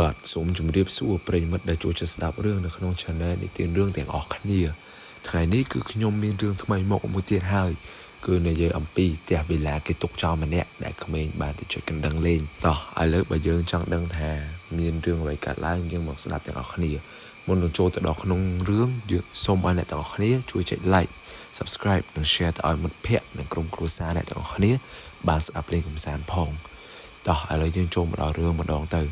បាទសូមជម្រាបសួរប្រិយមិត្តដែលចូលចិត្តស្ដាប់រឿងនៅក្នុង Channel និទានរឿងទាំងអស់គ្នាថ្ងៃនេះគឺខ្ញុំមានរឿងថ្មីមកមួយទៀតហើយគឺនិយាយអំពីផ្ទះវីឡាគេទុកចោលម្នាក់ដែលក្មេងបានទៅចុចកណ្ដឹងលេងតោះឥឡូវបើយើងចង់ដឹងថាមានរឿងអ្វីកើតឡើងយើងមកស្ដាប់ទាំងអស់គ្នាមុននឹងចូលទៅដល់ក្នុងរឿងយើងសូមឲ្យអ្នកទាំងអស់គ្នាជួយចុច like subscribe និង share ទៅឲ្យមិត្តភ័ក្តិនិងក្រុមគ្រួសារអ្នកទាំងអស់គ្នាបានស្ដាប់លេងកម្សាន្តផងតោះឥឡូវយើងចូលមកដល់រឿងម្ដងទៅ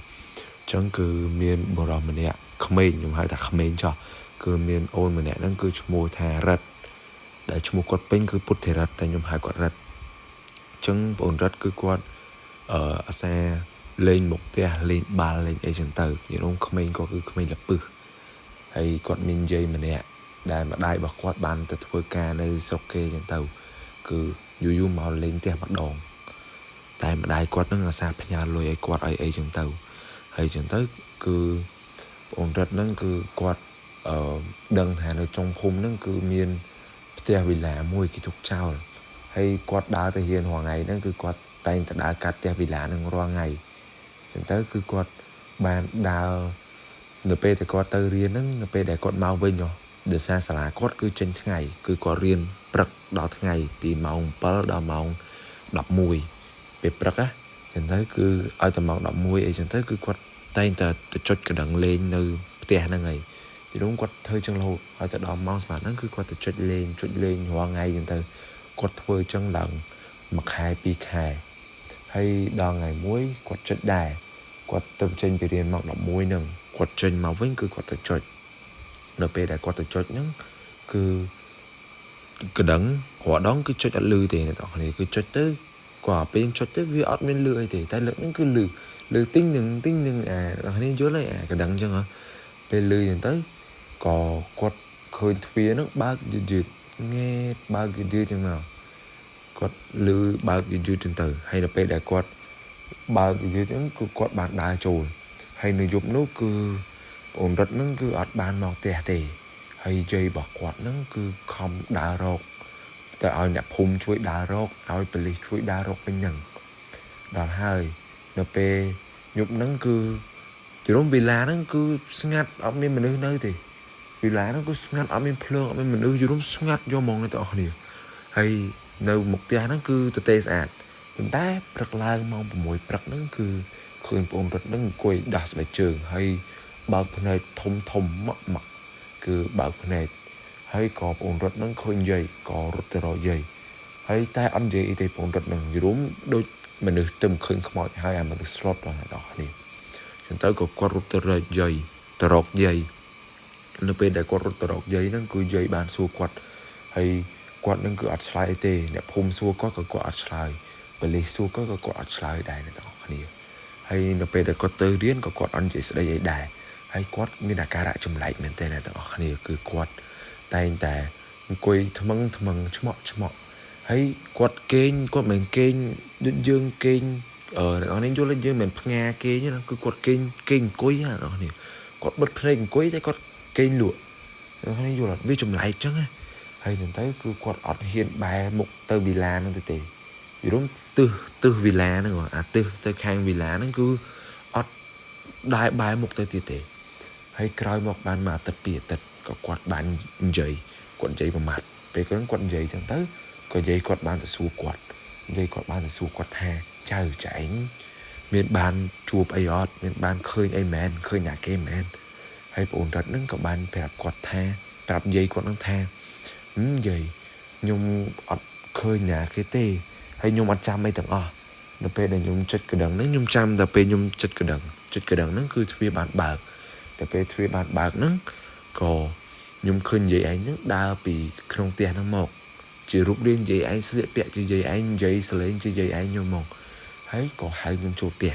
ចឹងគឺមានបុរសម្នាក់ក្មេងខ្ញុំហៅថាក្មេងចោះគឺមានអូនម្នាក់ហ្នឹងគឺឈ្មោះថារិទ្ធដែលឈ្មោះគាត់ពេញគឺពុទ្ធិរិទ្ធតែខ្ញុំហៅគាត់រិទ្ធចឹងបងអូនរិទ្ធគឺគាត់អាសាលេងមុខផ្ទះលេងបាល់លេងអីចឹងទៅនិយាយរួមក្មេងគាត់គឺក្មេងលពឹសហើយគាត់មានយាយម្នាក់ដែលម្ដាយរបស់គាត់បានទៅធ្វើការនៅស្រុកគេចឹងទៅគឺយូរយូរមកលេងផ្ទះម្ដងតែម្ដាយគាត់នឹងអាសាផ្ញើលុយឲ្យគាត់ឲ្យអីចឹងទៅហើយចឹងទៅគឺបងអូនរិទ្ធហ្នឹងគឺគាត់ដឹងថានៅចុងភូមិហ្នឹងគឺមានផ្ទះវីឡាមួយគេទុកចោលហើយគាត់ដើរទៅរៀនរាល់ថ្ងៃហ្នឹងគឺគាត់តែងតែដើរកាត់ផ្ទះវីឡាហ្នឹងរាល់ថ្ងៃចឹងទៅគឺគាត់បានដើរនៅពេលដែលគាត់ទៅរៀនហ្នឹងនៅពេលដែលគាត់មកវិញហ៎ដោយសារសាលាគាត់គឺចេញថ្ងៃគឺគាត់រៀនព្រឹកដល់ថ្ងៃពីម៉ោង7ដល់ម៉ោង11ពេលព្រឹកណាចឹងទៅគឺឲ្យតែម៉ោង11អីចឹងទៅគឺគាត់តែងតែទៅចុចកណ្ដឹងលេងនៅផ្ទះហ្នឹងហើយពីនោះគាត់ធ្វើចឹងរហូតឲ្យទៅដល់ម៉ោងស្មានហ្នឹងគឺគាត់ទៅចុចលេងចុចលេងរាល់ថ្ងៃចឹងទៅគាត់ធ្វើចឹងឡើងមួយខែពីរខែហើយដល់ថ្ងៃមួយគាត់ចុចដែរគាត់ទៅចេញពីរៀនម៉ោង11ហ្នឹងគាត់ចេញមកវិញគឺគាត់ទៅចុចនៅពេលដែលគាត់ទៅចុចហ្នឹងគឺកណ្ដឹងរាល់ដងគឺចុចអត់លឺទេអ្នកនរគ្នាគឺចុចទៅគាត់ពេលចុចទៅវាអត់មានលឺអីទេតែលើកហ្នឹងគឺលឺលឺទីងនឹងទីងនឹងអាអ្នកនរយល់ហើយអាកណ្ដឹងចឹងហ៎ពេលលឺចឹងទៅក៏គាត់ឃើញទ្វារហ្នឹងបើកយឺតយឺតងេតបើកយឺតយឺតចឹងមកគាត់លឺបើកយឺតយឺតចឹងទៅហើយដល់ពេលដែលគាត់បើកយឺតហ្នឹងគឺគាត់បានដើរចូលហើយនៅយប់នោះគឺបងអូនរិទ្ធហ្នឹងគឺអត់បានមកផ្ទះទេហើយយាយរបស់គាត់ហ្នឹងគឺខំដើររកទៅឲ្យអ្នកភូមិជួយដើររកឲ្យប៉ូលីសជួយដើររកវិញហ្នឹងដល់ហើយនៅពេលយប់ហ្នឹងគឺជុំវីឡាហ្នឹងគឺស្ងាត់អត់មានមនុស្សនៅទេវីឡាហ្នឹងគឺស្ងាត់អត់មានភ្លើងអត់មានមនុស្សយរុំស្ងាត់យកហ្មងអ្នកទាំងអស់គ្នាហើយនៅមុខផ្ទះហ្នឹងគឺទទេស្អាតប៉ុន្តែព្រឹកឡើងម៉ោង6ព្រឹកហ្នឹងគឺឃើញប្អូនរត់ហ្នឹងអង្គុយដោះស្បែកជើងហើយបើកភ្នែកធំធំម៉ាក់ម៉ាក់គឺបើកភ្នែកហើយក៏ប្អូនរត់ហ្នឹងឃើញយាយក៏រត់ទៅរកយាយហើយតែអត់និយាយអីទេប្អូនរត់ហ្នឹងយរុំដូចមនុស្សទៅឃើញខ្មោចហើយអាមនុស្សស្លុតដល់អ្នកនរគ្នាចឹងទៅក៏គាត់រត់ទៅរកយាយទៅរកយាយនៅពេលដែលគាត់រត់ទៅរកយាយហ្នឹងគឺយាយបានសួរគាត់ហើយគាត់នឹងគឺអត់ឆ្លើយអីទេអ្នកភូមិសួរគាត់ក៏គាត់អត់ឆ្លើយប៉ូលីសសួរគាត់ក៏គាត់អត់ឆ្លើយដែរអ្នកទាំងអស់គ្នាហើយនៅពេលដែលគាត់ទៅរៀនក៏គាត់អត់និយាយស្ដីអីដែរហើយគាត់មានអាការៈចម្លែកមែនទែនអ្នកទាំងអស់គ្នាគឺគាត់តែងតែអង្គុយថ្មឹងថ្មឹងឆ្មក់ឆ្មក់ហើយគាត់គេងគាត់មិនគេងដូចយើងគេងអ្នកនរនេះយល់យើងមិនផ្ងាគេងណាគឺគាត់គេងគេងអង្គុយណាអ្នកនរនេះគាត់បិទភ្នែកអង្គុយតែគាត់គេងលក់អ្នកនរនេះយល់អត់វាចម្លែកចឹងណាហើយចឹងទៅគឺគាត់អត់ហ៊ានបែរមុខទៅវីឡាហ្នឹងទៅទេយល់ទិសទិសវីឡាហ្នឹងអាទិសទៅខាងវីឡាហ្នឹងគឺអត់ដែរបែរមុខទៅទៀតទេហើយក្រោយមកបានមួយអាទិត្យពីរអាទិត្យក៏គាត់បាននិយាយគាត់និយាយប្រមាថពេលគាត់គាត់និយាយចឹងទៅក៏និយាយគាត់បានទៅសួរគាត់និយាយគាត់បានទៅសួរគាត់ថាចៅចែងមានបានជួបអីអត់មានបានឃើញអីមែនឃើញណាគេមែនហើយប្អូនរត់នឹងក៏បានប្រាប់គាត់ថាប្រាប់យាយគាត់នឹងថាយាយខ្ញុំអត់ឃើញណាគេទេហើយខ្ញុំអត់ចាំអីទាំងអស់នៅពេលដែលខ្ញុំចុចកណ្ដឹងហ្នឹងខ្ញុំចាំតែពេលខ្ញុំចុចកណ្ដឹងចុចកណ្ដឹងហ្នឹងគឺទ្វារបានបើកតែពេលទ្វារបានបើកហ្នឹងក៏ខ្ញុំឃើញយាយឯងហ្នឹងដើរពីក្នុងផ្ទះហ្នឹងមកជារូបរាងយាយឯងស្លៀកពាក់ជាយាយឯងនិយាយសលេងជាយាយឯងខ្ញុំមកហើយក៏ហៅខ្ញុំចូលផ្ទះ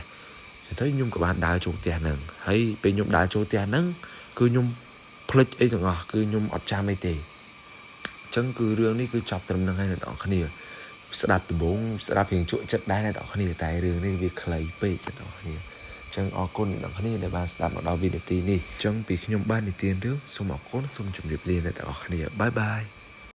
ទៅខ្ញុំក៏បានដើរចូលផ្ទះហ្នឹងហើយពេលខ្ញុំដើរចូលផ្ទះហ្នឹងគឺខ្ញុំភ្លេចអីទាំងអស់គឺខ្ញុំអត់ចាំអីទេអញ្ចឹងគឺរឿងនេះគឺចប់ត្រឹមហ្នឹងហើយអ្នកនរគ្នាស្ដាប់ដំបូងស្ដាប់រៀងជក់ចិត្តដែរអ្នកនរគ្នាតែរឿងនេះវាខ្លីពេកអ្នកនរគ្នាចឹងអរគុណអ្នកនរគ្នាដែលបានស្ដាប់មកដល់វិនាទីនេះចឹងពីខ្ញុំបាននិទានរឿងសូមអរគុណសូមជម្រាបលាអ្នកទាំងអស់គ្នាbye bye.